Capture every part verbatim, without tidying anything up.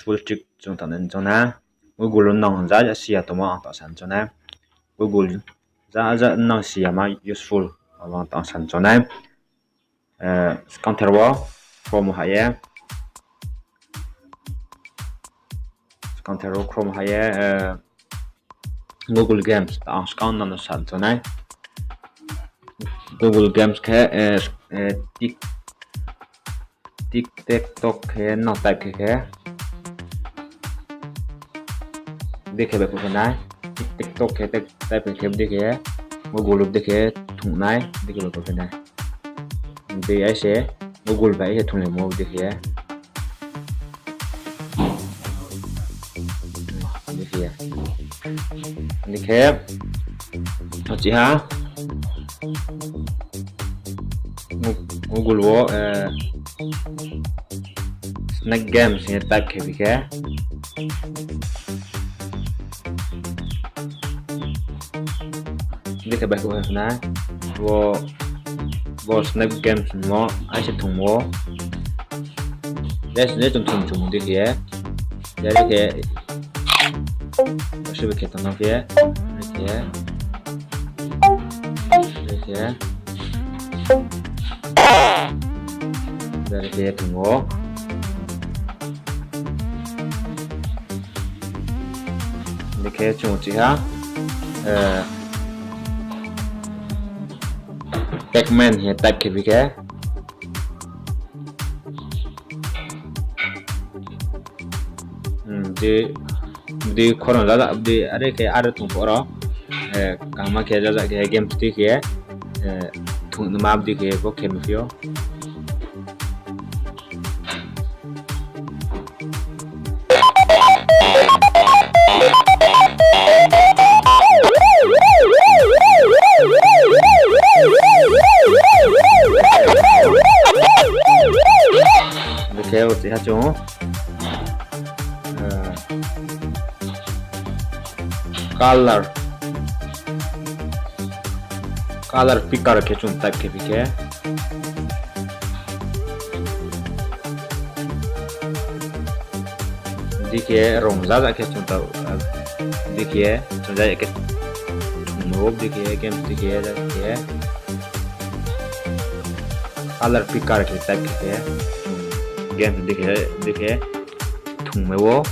useful trick chung tang nai chung nai. Google wo nang ja ja si ya tongmo ang tang san chung nai. Google ja ja nang si ya ma useful abo ang tang san chung nai. Skang ther wo Chrome ha ye. Skang ther wo Chrome ha ye, Google Games ang skang nang no san chung nai. Google Games khe, tik, tik tek tok khe nang type khe khe. Dei khe bai pho khe nai. Tik tek tok khe type khe khe dei khe. Google dei khe thung nai, dei khe bai pho khe nai. Dei ai se Google bai se thunglaimo dei khe. Dei khe. Dei khe. Achi ha. Google wo, Snake Games hing ye type khe bi khe. Dei khe bai khe nai. Bo, bo Snake Games mo, ai se thungmo. Yes, ne chung thung chung dei khe. Yari khe, asuh khe tong nang khe, khe, khe, yari khe thung ou. Dei khe chung chi ha, Pacman hing ye type khe bi khe. Bdi, bdi khorang jaja, bdi are khe are thung pho ro. Kaham khe jaja khe game bdi khe, thung nma bdi khe bo khe mi phi ou. Bdi khe o chiha chung, color, color picker khe chung type khe bi khe. Bdi khe rong jaja khe chung ta, bdi khe chung jaja khe thung ou, bdi khe game bdi khe, khe color picker khe type khe khe, game bdi khe, bdi khe thungmai ou,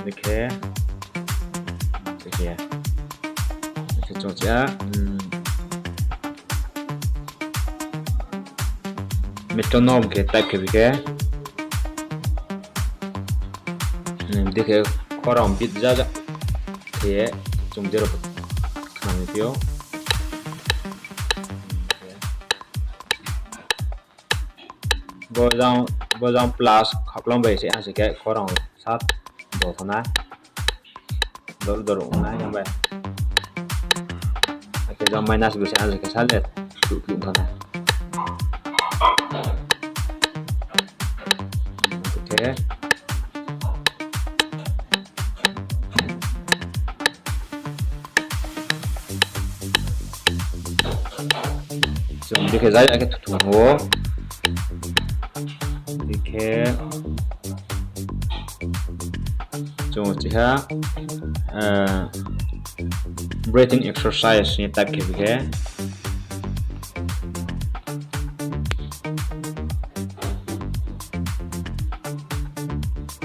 bdi khe, bdi khe, bdi khe chung chi ha, metronome khe type khe bi khe, bdi khe khorang beat jaja khe chung bdi ro khnang phi ou. Bo jang, bo jang plus khaplang bai se ang se khe khorang sat do thana. Dor dor ong nai yang bai. Akhe jang minus bai se ang se khe sat le klu klu thana. Akhe chung bdi khe jai, akhe thung ou. Bdi khe chung chiha, breathing exercise ni type khe bi khe.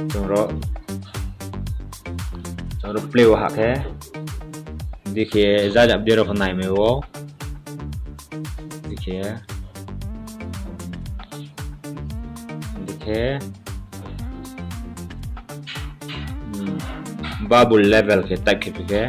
Chung ro, chung ro play wo hah khe. Bdi khe jajak bdi ro pho naimai ou. Bdi khe, bdi khe, bubble level khe type khe bi khe.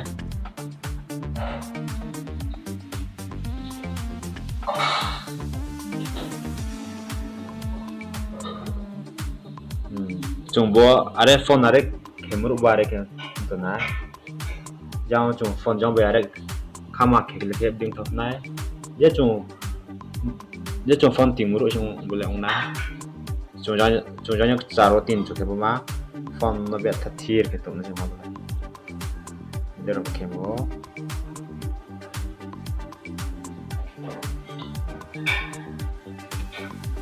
Chung bo are phone are khe muruh bo are khe tong nai. Jang chung phone jang bai are khama khe le khe bding thok nai. Je chung, je chung phone ting muruh chung bo le ong nai. Chung jang, chung jang kchar wo tin chu khe bo ma phone no betha thir khe tong nai chung ha bo le. Bero khe bo.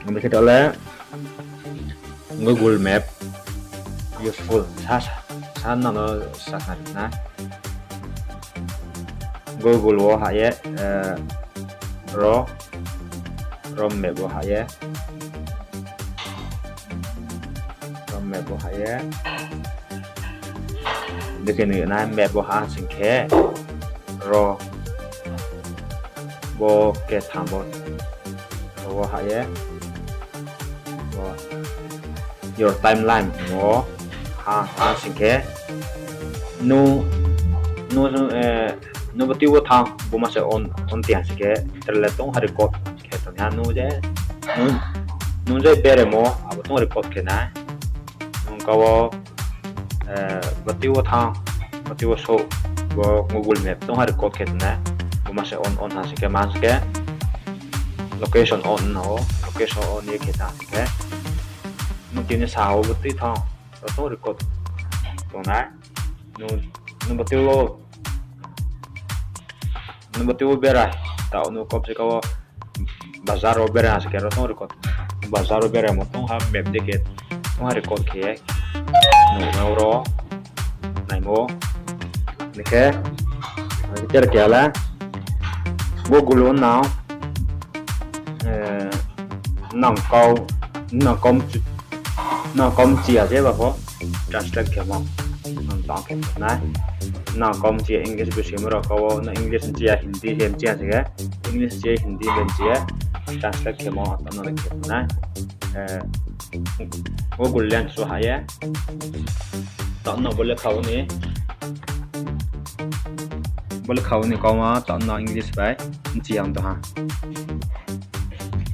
Ang khe tole Google Map useful sa, sa, sa nang no sakhnari na. Google wo hah ye, ro, ro map wo hah ye, ro map wo hah ye. Dikhe nai map wo hah sing khe, ro, bo ketham bo, ro wo hah ye, bo, your timeline wo ha, ha sing khe, nung, nung, nung bati wo thanng, bo ma se on, on ti ha sing khe, tre le tong ha record khe tong ha nung je, nung je beremo, abo tong record khe nai. Nung ka wo, bati wo thanng, bati wo souh, bo Google Map tong ha record khe tong nai. Bo ma se on, on ha sing khe, ma sing khe, location on no, location on ye khe tong ha sing khe. Nung tini sa wo bati thanng, ro tong record tong nai. Nung, nung bati wo, nung bati wo berai, taoh nung kom se ka wo bazar wo berai ha sing khe ro tong record. Bazar wo beraimo tong ha map dei khe, tong ha record khe ye. Nung nang ro, naimo, dei khe, khe khe la, Google wo nang, nang kau, nang kom, nang kom chi ya je ba pho, translate khemo, nang tang khe nai, nang kom chi ya English bo simo rao ka wo, nang English chi ya Hindi hem chi ya se khe, English chi ya Hindi hem chi ya, translate khemo, taoh no le khe nai, Google Lens wo hah ye, taoh no bo lekha wo ni, bo lekha wo ni kauma taoh no English bai bchi ya tong ha.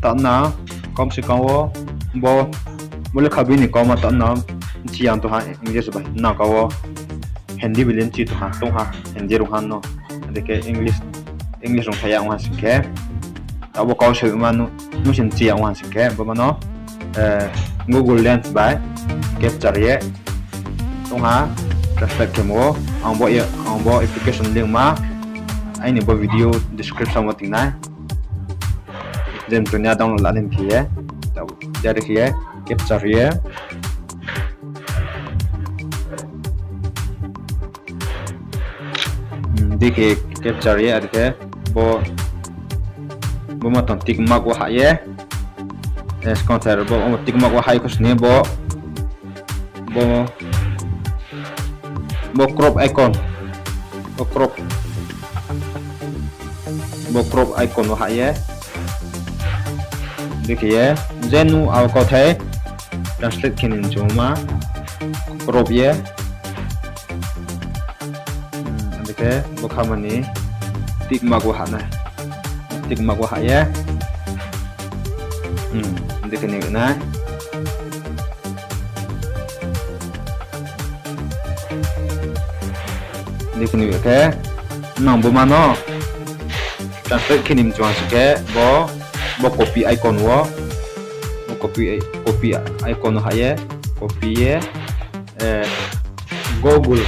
Taoh no kom se ka wo bo, bo lekha bini kauma taoh no bchi ya tong ha English bai. Nang ka wo Hindi bai le bchi tong ha, tong ha Hindi rung ha no. Ade khe English, English rung phai ya ong ha sing khe. Taoh bo kau se ma nung se bchi ya ong ha sing khe, bo ma no Google Lens bai capture ye tong ha, translate khemo. Ang bo, ang bo application link ma aini bo video description wo ting nai. Je mtuni ya download la ni khe ye, direct khe ye, capture ye. Dei khe capture ye, are khe bo, bo ma tong tick mark wo hah ye. Skang ther bo tick mark wo hai khe sini bo, bo, bo crop icon, bo crop, bo crop icon wo hah ye. Dei khe ye, je nung abo kauthai translate khe ni mchungma crop ye. Dei khe bo kha mani tick mark wo hah nai. Tick mark wo hah ye. Dei khe ni nai. Dei khe ni khe, nang bo ma no translate khe ni mchung ha sing khe bo, bo copy icon wo, bo copy, copy icon wo hah ye, copy ye, Google,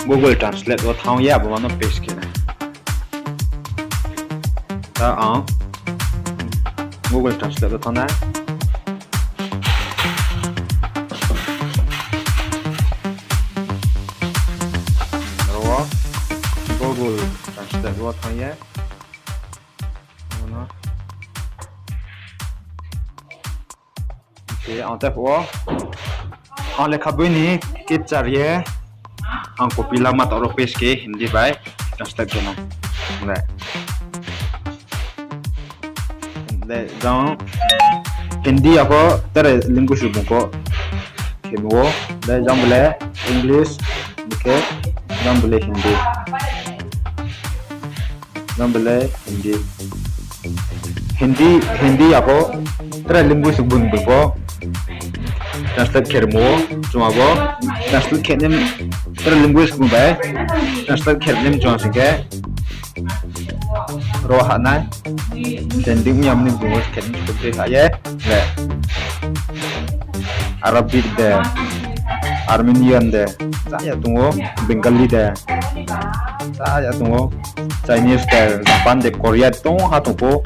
Google Translate wo thanng ye abo ma no paste khe nai. Ta ang Google Translate wo thanng nai. Aro wo Google Translate wo thanng ye. Ano. Khe ang tei phuh wo ang lekha boi ni capture ye ang copy lama taoh ro paste khe Hindi bai translate khe nai. Le, le jang Hindi ya pho tere language bung pho khemo wo. Le jang bo le English, khe jang bo le Hindi. Jang bo le Hindi. Hindi, Hindi ya pho tere language bung bung pho translate khe rimo wo, chuma bo translate khe nem tere language bung bai translate khe nem chuma sing khe ro hah nai. Hindi ong ya mani bung wo khe nem sukri hah ye. Le Arabic de, Armenian de, cha ya tong ou, Bengali de, cha ya tong ou, Chinese de, Japan de, Korea de, tong ha tong pho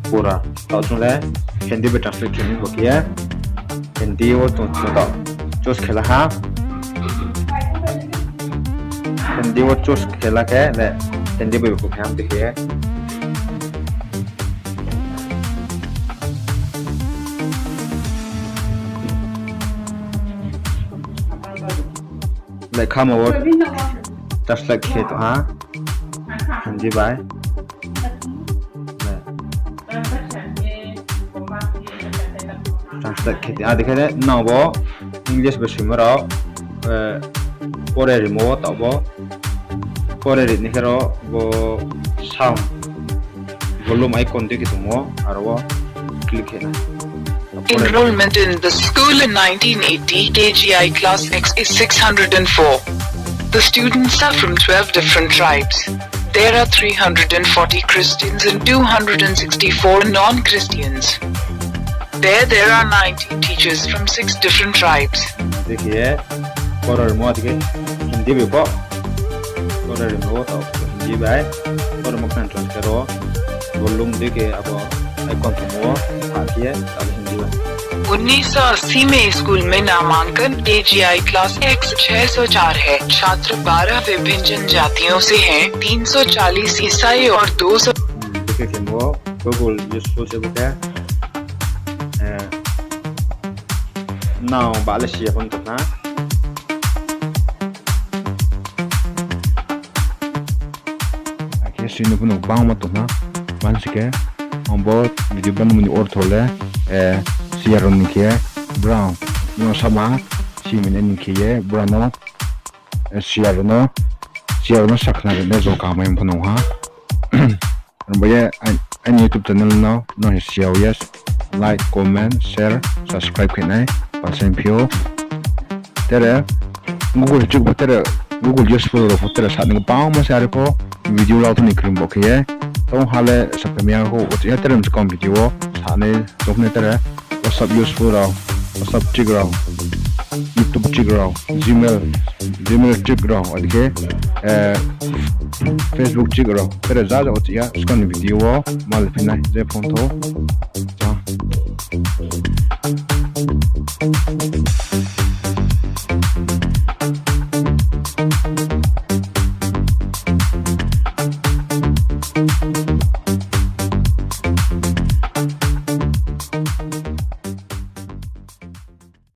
pura. Taoh chung le Hindi bai translate khe ni bo khe ye. Hindi wo chung, chung taoh Choose khe la ha. Hindi wo choose khe la khe le, Hindi bai phuh khe ham dei khe. Lekha mo wo translate khe tong ha. Hindi bai. Translate khe tong ha, dei khe nang bo English bai soimo rao, pore rimo wo taoh bo. Pore ri ni khe ro bo sound, volume icon dei khe tongmo, aro wo click khe na. Enrollment in the school in nineteen eighty, K G I class X is six hundred and four. The students are from twelve different tribes. There are three hundred and forty Christians and two hundred and sixty-four non-Christians. There, there are nineteen teachers from six different tribes. Dei khe, pore rimo dei khe, Hindi bai pho. Pore rimo wo taoh Hindi bai. Pore rimo khna chon khe ro, volume dei khe abo icon tongmo wo, ha khe ye, taoh Hindi bai. उन्नीस सौ अस्सी में स्कूल में नामांकन, K G I class X छह सौ चार है। छात्र बारह विभिन्न जनजातियों से हैं, तीन सौ चालीस ईसाई और दो सौ Dei khe khe bo Google use pho se bo khe, nang ba le si ya pho tong na. Akhe sini pho no bangma tong na. Mansi khe, ang bo video banmo ni ortho le, si ya rao ni khe, brao no sama, si mine ni khe ye, brao no, si ya rao no, si ya rao no sakhnari nai jo kamai pho no ha. Abo ye aini YouTube channel no nrao si ya ye like, comment, share, subscribe khe nai, pasaing phi ou. Tere Google chuh pho tere, Google use pho rao pho tere sa ni bangma se are pho video lau tho ni krim bo khe ye. Tong ha le sa phaimai ya kho, uchih ya tere mskang video wo sa nai tong nai tere. WhatsApp use pho rao, WhatsApp check rao, YouTube check rao, Gmail, Gmail check rao, adi khe, Facebook check rao. Tere ja ja uchih ya skang ni video wo ma le phi nai je phone thou.